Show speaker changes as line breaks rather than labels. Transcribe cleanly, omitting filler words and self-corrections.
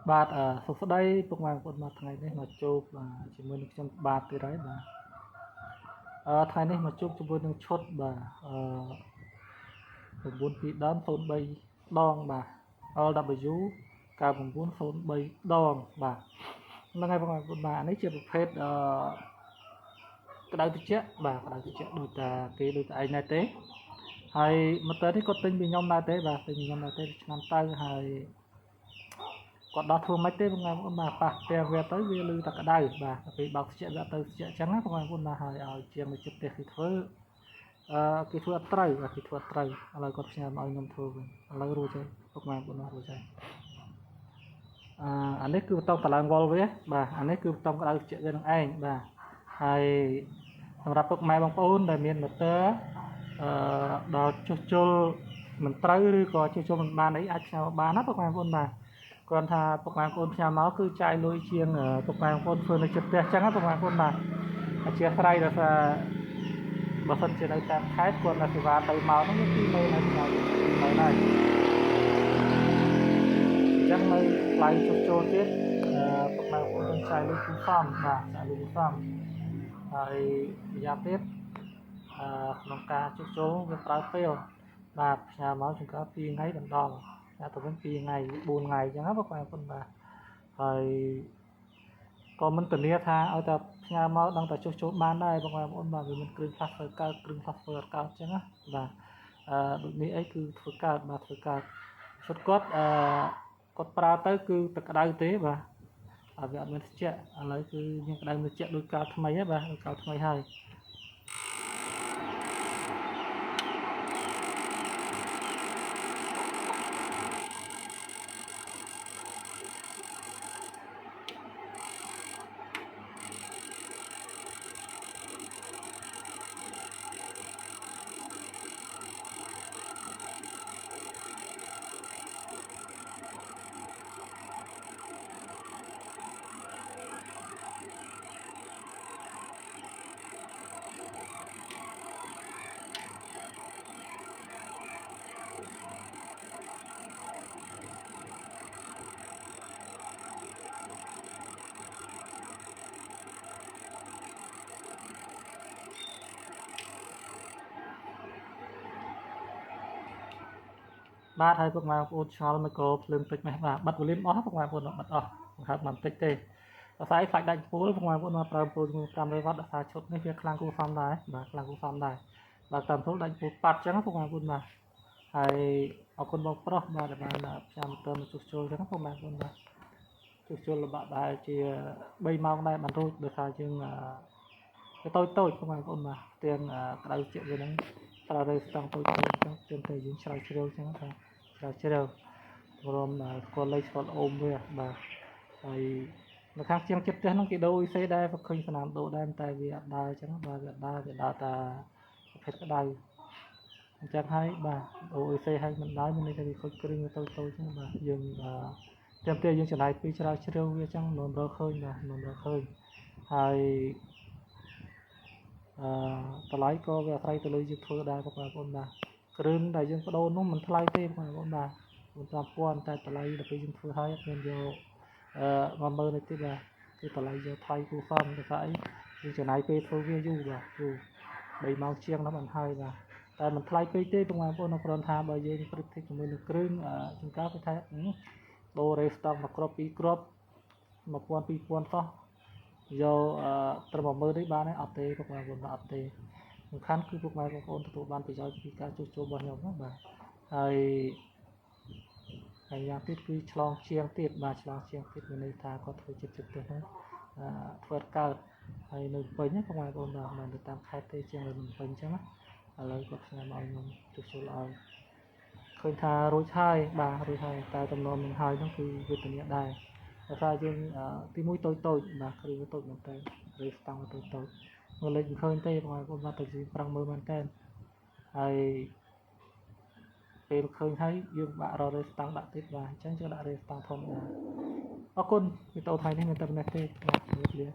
បាទសួស្តីពុកម៉ែបងប្អូនបាទថ្ងៃនេះមកជួបជាមួយនឹងខ្ញុំបាទទៀតហើយបាទថ្ងៃនេះមកជួបជាមួយនឹងឈុតបាទ92ដើម03ដងបាទ LW 9903ដងបាទហ្នឹងហើយបងប្អូនបាទនេះជាប្រភេទក្តៅត្រជាក់បាទក្តៅត្រជាក់ដូចតាគេដូចតែឯងដែរទេហើយម៉ូទ័រនេះគាត់ទិញពីខ្ញុំដែរទេបាទទិញពីខ្ញុំដែរទេឆ្នាំទៅហើយគាត់ដោះធ្វើមិនទេបងប្អូនបាទប៉ះផ្ទះវាទៅវាលឺតែក្តៅបាទពេលបោកត្រជាក់វាទៅត្រជាក់អញ្ចឹងណាបងប្អូនបាទហើយឲ្យជាងនៅចិត្តផ្ទះគេធ្វើគេធ្វើអត់ត្រូវបាទគេធ្វើអត់ត្រូវឥឡូវគាត់ផ្ញើមកឲ្យខ្ញុំធ្វើវិញឥឡូវរួចហើយពុកម៉ែបងប្អូនរួចហើយអានេះគឺបតង់តឡើងវល់វាបាទអានេះគឺបតង់ក្តៅត្រជាក់វានឹងឯងបាទហើយសម្រាប់ពុកម៉ែបងប្អូនដែលមានម៉ូទ័រដល់ជួសជុលមិនត្រូវឬក៏ជួសជុលមិនបានអីអាចផ្ញើបានណាពុកម៉ែបងប្អូនបាទគ្រាន់ថាពុកម៉ែបងប្អូនផ្ញើមកគឺចាយលុយជាងពុកម៉ែបងប្អូនធ្វើនៅចិត្តផ្ទះអញ្ចឹងណាពុកម៉ែបងប្អូនបាទអធិស្ឋានដោយសារបើសិនជានៅតាមខេត្តគាត់នៅសេវាទៅមកហ្នឹងគឺ20000ហើយ20000ហើយអញ្ចឹងនៅថ្លៃជួសជុលទៀតពុកម៉ែបងប្អូនต้องចាយលុយគូសំបាទចាយលុយគូសំហើយម្យ៉ាងទៀតក្នុងការជួសជុលវាប្រើពេលបាទផ្ញើមកជួនកាល2ថ្ងៃដល់តែទៅវិញ2ថ្ងៃ4ថ្ងៃអញ្ចឹងណាបងប្អូនបាទហើយក៏មិនធានាថាឲ្យតែផ្ញើមកដឹងតែជួសជុលបានដែរបងប្អូនបាទវាមានគ្រឿងខ្លះធ្វើកើតគ្រឿងខ្លះធ្វើអត់កើតអញ្ចឹងណាបាទដូចនេះអីគឺធ្វើកើតបាទធ្វើកើតឈុតគាត់គាត់ប្រើទៅគឺទឹកក្តៅទេបាទវាអត់មានត្រជាក់ឥឡូវគឺមានក្តៅមានត្រជាក់ដូចកាលថ្មីហ៎បាទដូចកាលថ្មីហើយបាទហើយពុកម៉ែបងប្អូនឆ្ងល់មកក៏ភ្លើងតិចម៉េះបាទបិទវ៉ូលីមអស់ពុកម៉ែបងប្អូនបិទអស់បង្ហើបមិនតិចទេអាស្រ័យខ្លាចដាច់ពូលពុកម៉ែបងប្អូនមកប្រើពូលជាមួយ500វ៉ាត់ដោយសារឈុតនេះវាខ្លាំងគួរសមដែរបាទខ្លាំងគួរសមដែរបាទតាមពូលដាច់ពូលប៉ាត់ចឹងពុកម៉ែបងប្អូនបាទហើយអរគុណបងប្រុសបាទដែលបានផ្ញើម៉ូទ័រមកជួសជុលចឹងពុកម៉ែបងប្អូនបាទជួសជុលលំបាកដែរជា3ម៉ោងដែរបានរួចដោយសារយើងតូចតូចពុកម៉ែបងប្អូនបាទទាំងក្តៅជាវាហ្នឹងប្រើរេស្តង់តូចតូចចឹងទាមតែយើងឆ្លើយជ្រាវចឹងថាឆ្លើយជ្រាវព្រមស្គាល់លេខស្គាល់អូមវាបាទហើយនៅខាងជាងចិត្តផ្ទះហ្នឹងគេដូរអ៊ីសេដែរឃើញស្នាមដូរដែរតែវាអត់ដើរចឹងបាទវាអត់ដើរវាដើរតែប្រភេទក្តៅអញ្ចឹងហើយបាទដូរអ៊ីសេហើយមិនដើរមានន័យថាវាខូចគ្រឿងតូចតូចចឹងបាទយើងទាមទារយើងចំណាយពេលឆ្លើយជ្រាវវាចឹងមិនរកឃើញបាទមិនរកឃើញហើយតម្លៃក៏វាអាស្រ័យទៅលើយើងធ្វើដែរបងប្អូនបាទគ្រឿងដែលយើងបដូរនោះមិនថ្លៃទេបងប្អូនបាទ5000តែតម្លៃដល់ពេលយើងធ្វើហើយអត់មានយក10000នេះទេបាទគឺតម្លៃយកថ្លៃគូសមទៅស្អីយើងចំណាយពេលធ្វើវាយូរបាទយូរ3ម៉ោងជាងដល់បានហើយបាទតែមិនថ្លៃពេកទេបងប្អូនគ្រាន់ថាបើយើងប្រៀបធៀបជាមួយនឹងគ្រឿងជួនកាលគេថាដូររេស្តង់មួយគ្រាប់ពីរគ្រាប់1000 2000សោះយកត្រឹម10000នេះបានទេអត់ទេបងប្អូនអត់ទេសំខាន់គឺពុកម៉ែបងប្អូនទទួលបានប្រយោជន៍ពីការជួសជុលរបស់ខ្ញុំណាបាទហើយយ៉ាងទៀតគឺឆ្លងជាងទៀតបាទឆ្លងជាងទៀតមានន័យថាគាត់ធ្វើចិត្តចិត្តទៅហ្នឹងធ្វើកើតហើយនៅពេញណាពុកម៉ែបងប្អូនបាទមិនទៅតាមខេត្តទេជាងនៅពេញអញ្ចឹងណាឥឡូវគាត់ផ្ញើមកឲ្យខ្ញុំជួសជុលឲ្យឃើញថារួចហើយបាទរួចហើយតែតំណមនឹងហើយហ្នឹងគឺវេទនាដែរដោយសារយើងទីមួយតូចតូចបាទគ្រឿងតូចមែនតើឬស្តង់តូចតូចមើលលេខមិនឃើញទេបងប្អូនបាទតែយើងប្រឹងមើលមែនតើហើយពេលឃើញហើយយើងបាក់រករេស្តង់ដាក់ទៀតបាទអញ្ចឹងយើងដាក់រេស្តង់ធម្មតាអរគុណវីដេអូថ្ងៃនេះមានតែប៉ុណ្ណេះទេបាទជម្រាបលា